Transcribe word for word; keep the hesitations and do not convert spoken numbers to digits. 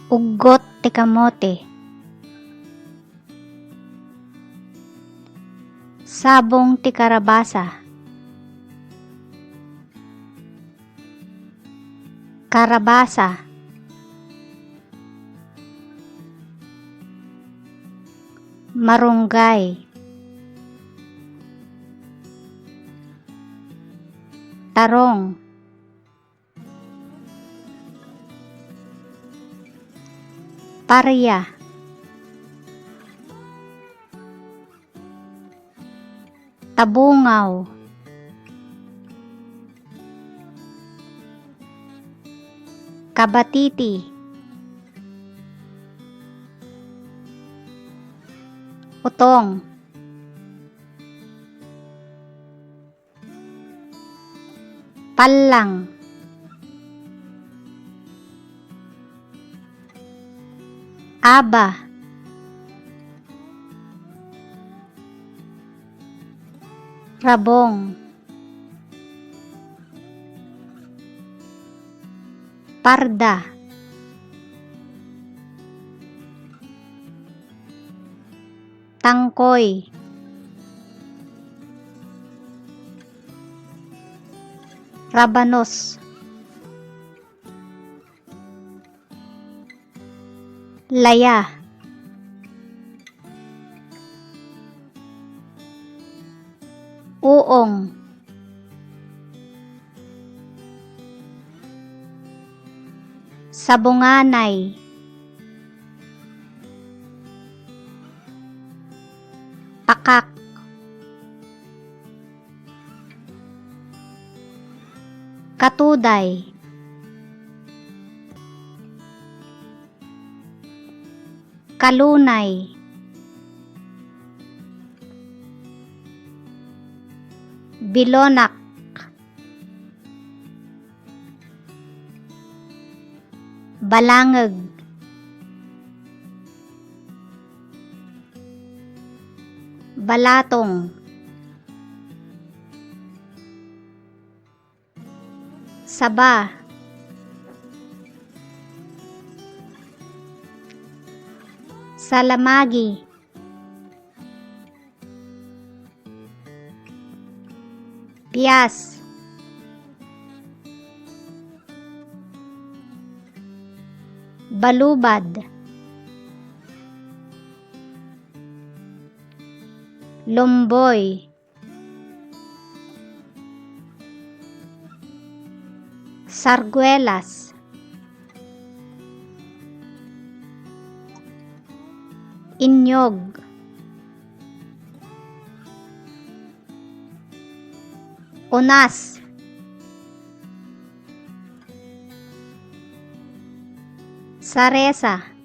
Uggot ti kamote. Sabong ti karabasa. Karabasa. Marunggay. Tarong. Paria. Tabungaw. Kabatiti. Utong. Pallang. Aba. Rabong. Parda. Tangkoy. Rabanos. Laya. Uong. Sabunganay. Pakak. Katuday. Kalunay. Bilonak. Balangeg. Balatong. Saba. Salamagi. Pias. Balubad. Lumboy. Sarguelas. Inyog. Unas. Saresa.